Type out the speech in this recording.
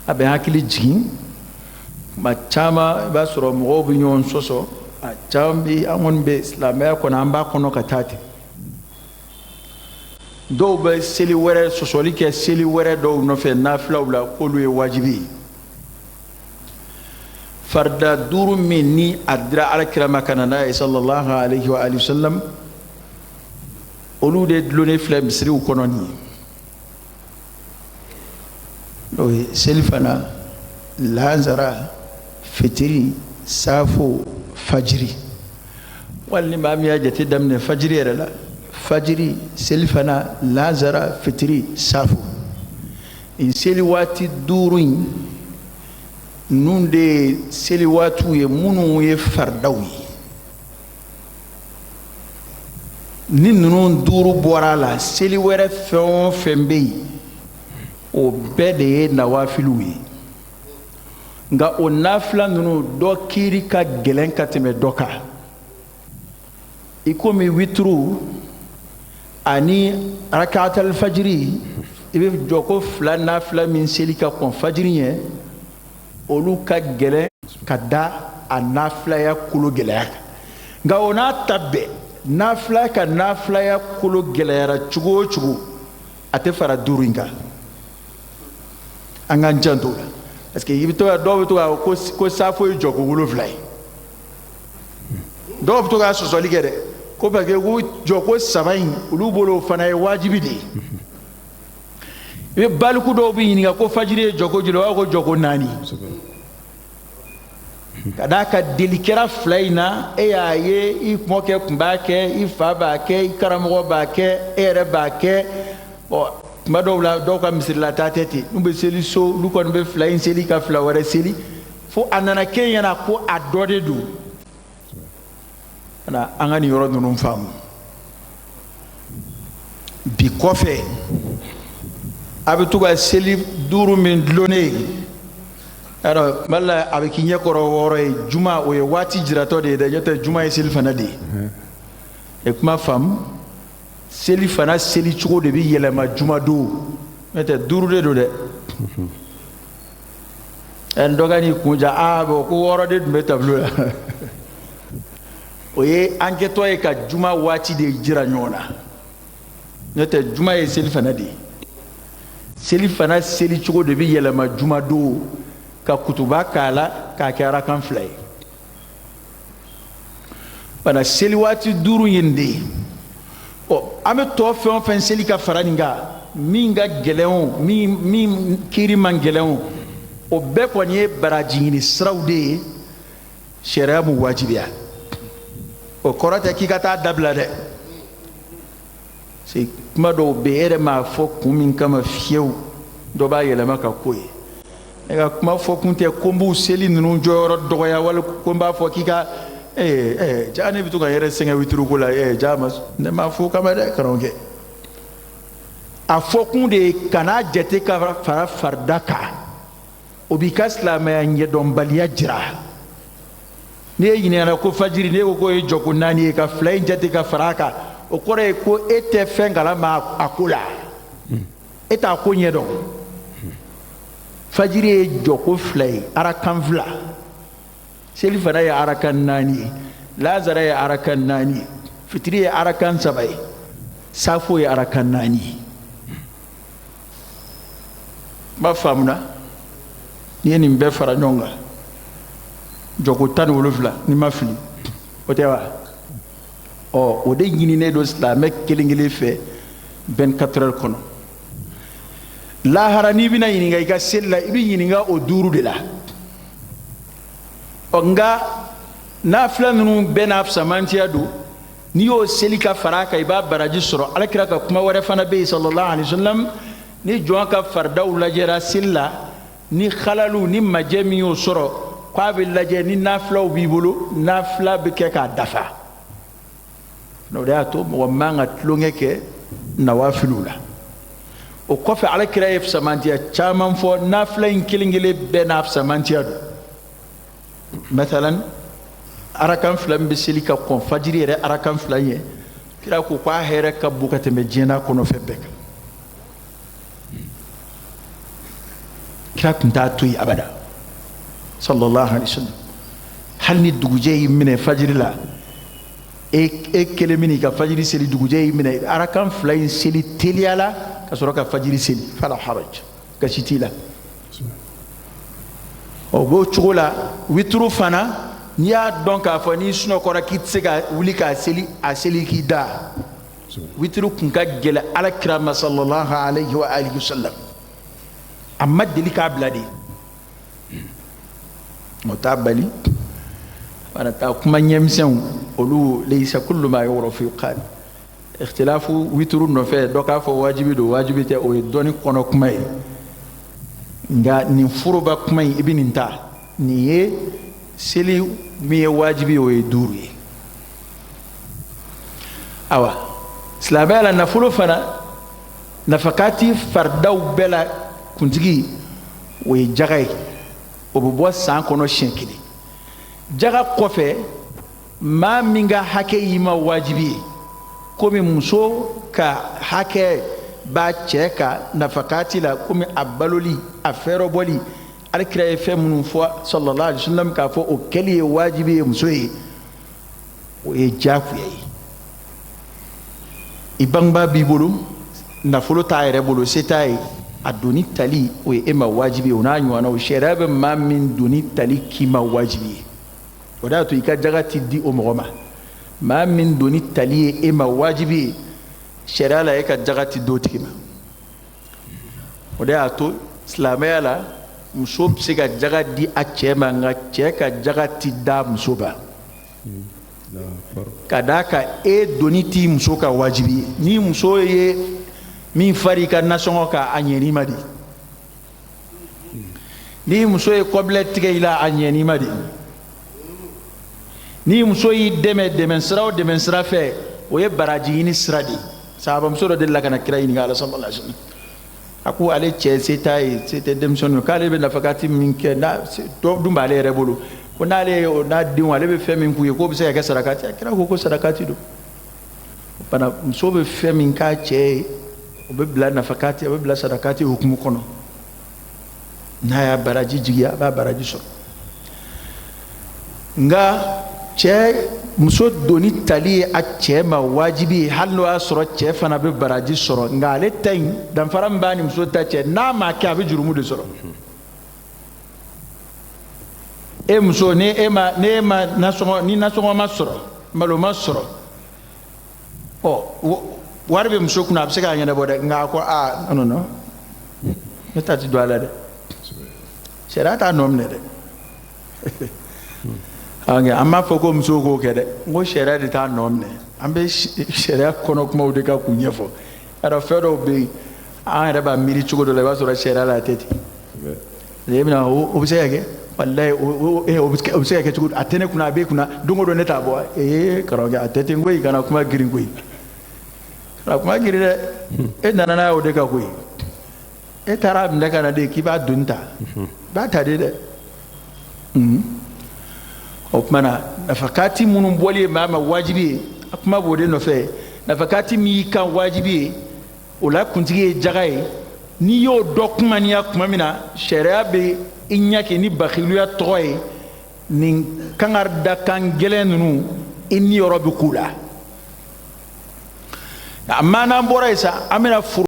A bɛ hakili jigin tuma caman, i b'a sɔrɔ mɔgɔw bɛ ɲɔgɔn sɔsɔ. A caman bɛ, an kɔni bɛ silamɛya kɔnɔ, an b'a kɔnɔ ka taa ten. Dɔw bɛ seli wɛrɛ sɔsɔli kɛ seli wɛrɛ dɔw nɔfɛ nafilaw la, k'olu ye wajibi ye. Farida duuru min ni a dira Ala kira ma ka na n'a ye, sallallahu alaihi wa alihi wasallam, olu de dulonnen filɛ misiriw kɔnɔ nin ye. N'o ye selifana, lansara, fitiri, safo, fajiri. Wali ni maa min y'a jate daminɛ fajiri yɛrɛ la, fajiri, selifana, lansara, fitiri, safo, nin seli waati duuru in ninnu de ye seli waatiw ye minnu ye faridaw ye. Ni ninnu duuru bɔra a la, seli wɛrɛ fɛn o fɛn bɛ yen, o bɛɛ de ye nawafiliw ye. Nka o nafila ninnu dɔ kiiri ka gɛlɛn ka tɛmɛ dɔ kan, i komi wituru ani rakatal fajiri, i bɛ jɔko fila nafila min seli ka kɔn fajiri ɲɛ, olu ka gɛlɛn ka da a nafilaya kolo gɛlɛya kan. Nka o n'a ta bɛɛ, nafila ka nafilaya kolo gɛlɛyara cogo o cogo, a tɛ fara duuru in kan. An k'an janto o la, parce que i bɛ to ka dɔw bɛ to k'a fɔ ko safo ye jɔko wolonfila ye. Dɔw bɛ to ka sɔsɔli kɛ dɛ, ko parce que ko jɔko saba in, olu bolo o fana ye wajibi de ye. I bɛ baliku dɔw bɛ ɲininka ko fajiri ye jɔko joli, o b'a fɔ ko jɔko naani, ka d'a kan deli kɛra fila in na. E y'a ye, i mɔkɛ tun b'a kɛ, i fa b'a kɛ, i karamɔgɔ b'a kɛ, e yɛrɛ b'a kɛ. Ɔ, tuma dɔw la, dɔw ka misirilata tɛ ten. N'u bɛ seli so, olu kɔni bɛ fila in seli ka fila wɛrɛ seli, fo a nana k'e ɲɛna ko a dɔ de don. An ka nin yɔrɔ ninnu faamu. Bi kɔfɛ, a bɛ to ka seli duuru min dulonnen ye, yarɔ mali la, a bɛ k'i ɲɛ kɔrɔ wɔɔrɔ ye. Juma, o ye waati jiratɔ de ye dɛ, n'o tɛ juma ye seli fana de ye. E kuma faamu, seli fana seli cogo de bɛ yɛlɛma juma don, n'o tɛ duuru de don dɛ. Ɛ, dɔ ka n'i kun ja, aa bɔn, ko wɔɔrɔ de tun bɛ tableau la. O ye an kɛtɔ ye ka juma waati de jira ɲɔgɔn na, n'o tɛ juma ye seli fana de ye. Seli fana seli cogo de bɛ yɛlɛma juma don, ka kutuba k'a la, k'a kɛ arakan fila ye. Bana seli waati duuru ye nin de ye. Ɔ, an bɛ tɔ fɛn o fɛn seli ka fara nin kan, min ka gɛlɛn o, min kiiri man gɛlɛn o, o bɛɛ kɔni ye baraji ɲini siraw de ye sariya m'u wajibiya. O kɔrɔ tɛ k'i ka taa dabila dɛ. Se kuma dɔw bɛ, e yɛrɛ m'a fɔ kun min kama fiyewu, dɔ b'a yɛlɛma ka ko ye. Ne ka kuma fɔ kun tɛ ko n b'u seli ninnu jɔyɔrɔ dɔgɔya, wali ko n b'a fɔ k'i ka ee ee ja ne bɛ to ka n yɛrɛ sɛgɛn witiri ko la. Ja ma, ne m'a fɔ o kama dɛ, karamɔgɔkɛ. A fɔ kun de ye kan'a jate ka fara farida kan, o b'i ka silamɛya ɲɛdɔnbaliya jira. N'i ye ɲininkara ko fajiri, n'e ko k'o ye jɔko naani ye, ka fila in jate ka fara a kan, o kɔrɔ ye ko e tɛ fɛn kalama a ko la, e t'a ko ɲɛdɔn. Fajiri ye jɔko fila ye, arakan fila. Seli fana ye arakan naani ye, lazara ye arakan naani ye, fitiri ye arakan saba ye, safo ye arakan naani ye. N b'a faamuna, n'i ye nin bɛɛ fara ɲɔgɔn kan, jɔko 17, n'i ma fili, o tɛ wa? Ɔ, o de ɲininen don silamɛ kelen kelen fɛ 24 heures kɔnɔ. Lahara, n'i bɛna ɲininka i ka seli la, i bɛ ɲininka o duuru de la. Ɔ, nka nafila ninnu bɛɛ n'a fisamantiya don. N'i y'o seli ka fara a kan, i b'a baraji sɔrɔ. Alakira ka kuma wɛrɛ fana bɛ yen, sallallahu alaihi wasallam: ni jɔn ka faridaw lajɛra seli la, ni halalu ni majɛ min y'o sɔrɔ, k'a bɛ lajɛ ni nafilaw b'i bolo, nafila bɛ kɛ k'a dafa. O de y'a to mɔgɔ man ka tulonkɛ kɛ nawafiliw la. O kɔfɛ, alakira ye fisamantiya caman fɔ. Nafila in kelen kelen bɛɛ n'a fisamantiya don. Mathalan, arakan fila min bɛ seli ka kɔn fajiri yɛrɛ arakan fila ɲɛ, kira ko k'a hɛrɛ ka bon ka tɛmɛ diɲɛ n'a kɔnɔfɛn bɛɛ kan. Kira tun t'a to yen abada, sallallahu alaihi wasallam. Hali ni dugujɛ y'i minɛ fajiri la, e kelen min ka fajiri seli, dugujɛ y'i minɛ, arakan 2 in seli teliya la ka sɔrɔ ka fajiri seli, fala haraj, gasi t'i la. O b'o cogo la. Wituru fana, n'i y'a dɔn k'a fɔ n'i sunɔgɔra k'i tɛ se ka wuli k'a seli, a seli k'i da. Wituru kun ka gɛlɛn ala kira ma, sallallahu alaihi wa alihi wasallam, a ma deli k'a bila de. O t'a bali wala taa kuma ɲɛmisɛnw olu, laysa kullu ma yu'rafu yuqal. Ikhtilafu wituru nɔfɛ, dɔ k'a fɔ wajibi don, wajibi tɛ, o ye dɔnni kɔnɔ kuma ye. Nka nin foroba kuma in, i bɛ nin ta, nin ye seli min ye wajibi ye, o ye 5 ye. Awa, silamɛya la, nafolo fana, nafakati faridaw bɛɛ la kuntigi, o ye jaga ye. O bɛ bɔ san kɔnɔ siɲɛ kelen. Jaga kɔfɛ, maa min ka hakɛ y'i ma wajibi ye, komi muso ka hakɛ b'a cɛ ka nafakati la, komi a baloli, a fɛɛrɛbɔli, alakira ye fɛn minnu fɔ, sallallahu alaihi wasallam, k'a fɔ o kɛli ye wajibi ye muso ye, o ye diyagoya ye. I bangebaa b'i bolo, nafolo t'a yɛrɛ bolo, se t'a ye, a doni tali o ye e ma wajibi ye. O n'a ɲɔgɔnnaw, sariya bɛ maa min doni tali k'i ma wajibi ye, o de y'a to i ka jaga ti di o mɔgɔ ma. Maa min doni tali ye e ma wajibi ye sariya la, e ka jaga ti d'o tigi ma. O de y'a to silamɛya la, muso bɛ se ka jaga di a cɛ ma, nka cɛ ka jaga ti d'a muso ma, ka d'a kan e doni t'i muso ka wajibi ye. Ni muso ye min fari ka nasɔngɔ kan, a ɲɛn'i ma de. Ni muso ye kɔbilɛ tigɛ i la, a ɲɛn'i ma de. Ni muso y'i dɛmɛ dɛmɛ sira o dɛmɛ sira fɛ, o ye baraji ɲini sira de ye. Sahabamuso dɔ delila ka na kira ɲininka ala, sallallahu alaihi wasallam. A ko ale cɛ se t'a ye, se tɛ denmisɛnninw, k'ale bɛ nafakati min kɛ, n'a dɔ dun b'ale yɛrɛ bolo, ko n'ale n'a denw, ale bɛ fɛn min k'u ye, k'o bɛ se ka kɛ sarakati. A kira ko ko sarakati don. Bana muso bɛ fɛn min k'a cɛ ye, o bɛ bila nafakati, a bɛ bila sarakati hukumu kɔnɔ. N'a y'a baraji jigi, a b'a baraji sɔrɔ. Nka cɛ, muso doni tali ye a cɛ ma wajibi ye, hali n'o y'a sɔrɔ cɛ fana bɛ baraji sɔrɔ. Nka ale ta in, danfara min b'a ni muso ta cɛ, n'a ma kɛ, a bɛ jurumu de sɔrɔ. E muso, ni e ma, ni e ma nasɔngɔ, ni nasɔngɔ ma sɔrɔ, malo ma sɔrɔ, ɔ wari bɛ muso kunna, a bɛ se k'a ɲɛnabɔ dɛ. Nka a ko aa, non non, ne ta ti don a la dɛ, sariya t'a nɔ minɛ dɛ. An b'a fɔ ko musow k'o kɛ dɛ, n ko sariya de t'a nɔ minɛ. An bɛ sariya kɔnɔ kumaw de kan k'u ɲɛfɔ. Yarɔ, fɛn dɔw bɛ yen, an yɛrɛ b'a miiri cogo dɔ la, i b'a sɔrɔ sariya la a tɛ ten. E bɛna o bɛ se ka kɛ, walayi, o bɛ se ka kɛ cogo di? A tɛ ne kunna, a b'e kunna, don o don ne t'a bɔ. Ee karamɔgɔkɛ, a tɛ ten koyi, kana kuma girin koyi, kana kuma girin dɛ. E nana n'a ye o de kan koyi. E taara a minɛ ka na de k'i b'a doni ta, i b'a ta de dɛ. O tuma na, nafakati minnu bɔli ye maa ma wajibi ye, a kuma b'o de nɔfɛ. Nafakati min y'i kan wajibi ye, o la kuntigi ye jaga ye. N'i y'o dɔ kumaniya tuma min na, sariya bɛ i ɲɛ ni bakiluya tɔgɔ ye. Nin kangari dakan gɛlɛn ninnu, i niyɔrɔ bɛ k'u la. Amma n'an bɔra yen sa, an bɛna foro